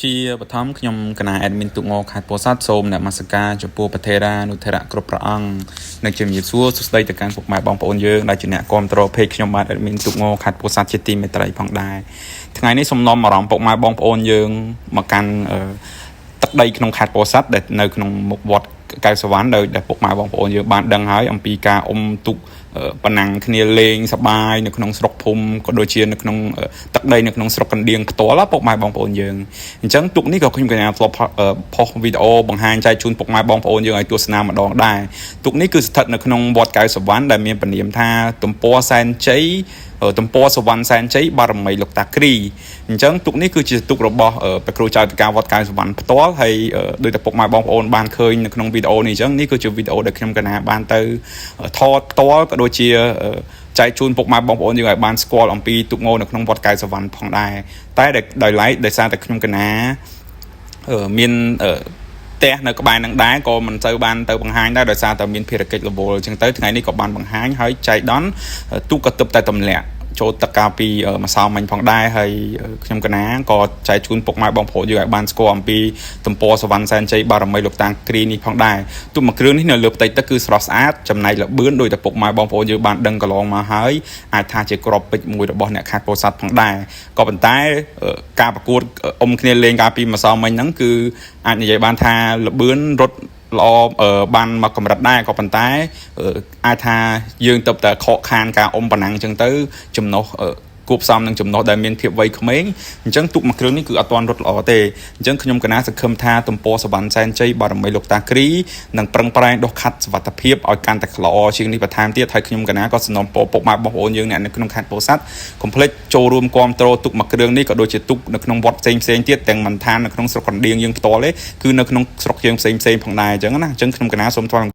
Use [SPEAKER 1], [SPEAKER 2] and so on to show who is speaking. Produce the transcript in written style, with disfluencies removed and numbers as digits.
[SPEAKER 1] ជាបឋមខ្ញុំគណៈ admin ទូកងខេត្តពោធិ៍សាត់សូមនមស្ការចំពោះប្រធេរានុធរៈគ្រប់ព្រះអង្គនិងជំរាបសួរសួស្តីទៅកាន់ពុកម៉ែបងប្អូនយើងដែលជាអ្នកគាំទ្រ page ខ្ញុំបាទ admin ទូកងខេត្តពោធិ៍សាត់ជាទីមេត្រីផងដែរថ្ងៃនេះសូមនាំអារម្មណ៍ពុកម៉ែបងប្អូនយើងមកកាន់ទឹកដីក្នុងខេត្តពោធិ៍សាត់ដែលនៅក្នុងមុខវត្តកែវសវណ្ណដោយដែលពុកម៉ែបងប្អូនយើងបានដឹងហើយអំពីការអុំទូកប៉ុណ្ណាំងគ្នាលេងសបាយនៅក្នុងស្រុកភូមិក៏ដូចជានៅក្នុងទឹកដីនៅក្នុងស្រុកកណ្ដៀងផ្ទាល់ពុកម៉ែបងប្អូនយើងអញ្ចឹងទូកនេះក៏ខ្ញុំកញ្ញាធ្លាប់ផុសវីដេអូបង្ហាញចែកជូនពុកម៉ែបងប្អូនយើងឲ្យទស្សនាម្ដងដែរទូកនេះគឺស្ថិតនៅក្នុងវត្តកែវសវណ្ណដែលមានព្រះនាមថាទំព័រសែនជ័យទំព័រសវណ្ណសែនជ័យបារមីលោកតាគ្រីអញ្ចឹងទូកនេះគឺជាទូករបស់ព្រះគ្រូចៅតកាវត្តកែវសវណ្ណផ្ទាល់ហើយដោយតែពុកម៉ែបងប្អូនបានឃើញនៅក្នុងវីដេអូនេះអញ្ចឹងនេះគឺជាវីដេអូដែលខ្ញុំកណាបានទៅថតផ្ទាល់ក៏ដូចជាចែកជូនពុកម៉ែបងប្អូនយើងឲ្យបានស្គាល់អំពីទូកងនៅក្នុងវត្តកែវសវណ្ណផងដែរតែដោយឡែកដោយសារតែខ្ញុំកណាមានផ្ទះនៅក្បែរនឹងដែរក៏មិនសូវបានទៅបង្ហាញដែរដោយសារតែមានភារកិច្ចរវល់អញ្ចឹងទៅថ្ងៃនេះក៏បានបង្ហាញហើយចែកដនទូកក៏ទឹកតែទម្លាក់ចូលទឹកកាលពីម្សិលមិញផងដែរហើយខ្ញុំកណាក៏ចែកជូនពុកម៉ែបងប្អូនយើងឲ្យបានស្គាល់អំពីទំព័រសវណ្ណសែនជ័យបារមីលោកតាគ្រីនេះផងដែរទូកមួយគ្រឿងនេះនៅលើផ្ទៃទឹកគឺស្រស់ស្អាតចំណែកលបឿនដោយតែពុកម៉ែបងប្អូនយើងបានដឹងកន្លងមកហើយអាចថាជាក្របពេជ្រមួយរបស់អ្នកខេត្តពោធិ៍សាត់ផងដែរក៏ប៉ុន្តែការប្រកួតអុំគ្នាលេងកាលពីម្សិលមិញហ្នឹងគឺអាចនិយាយបានថាលបឿនរត់ល្អបានមកកម្រិតដែរក៏ប៉ុន្តែអាចថាយើងទៅតែខកខានការអុំប៉ុណ្ណឹងអញ្ចឹងទៅចំណុះគួបផ្សំនឹងចំណុះដែលមានភាពវ័យក្មេងអញ្ចឹងទូកមួយគ្រឿងនេះគឺអត់ទាន់រត់ល្អទេអញ្ចឹងខ្ញុំកណាសង្ឃឹមថាទំព័រសវណ្ណសែនជ័យបារមីលោកតាគ្រីនឹងប្រឹងប្រែងដុសខាត់សុវត្ថិភាពឲ្យកាន់តែល្អជាងនេះបន្ថែមទៀតហើយខ្ញុំកណាក៏សំណូមពរពុកម៉ែបងប្អូនយើងអ្នកនៅក្នុងខេត្តពោធិ៍សាត់កុំភ្លេចចូលរួមគាំទ្រទូកមួយគ្រឿងនេះក៏ដូចជាទូកនៅក្នុងវត្តផ្សេងផ្សេងទៀតទាំងមិនថានៅក្នុងស្រុកកណ្ដៀងយើងផ្ទាល់ទេគឺនៅក្នុងស្រុកយើងផ្សេងផ្សេងផងដែរអញ្ចឹងណាអញ្ចឹងខ្ញុំកណាសូមថ្លែង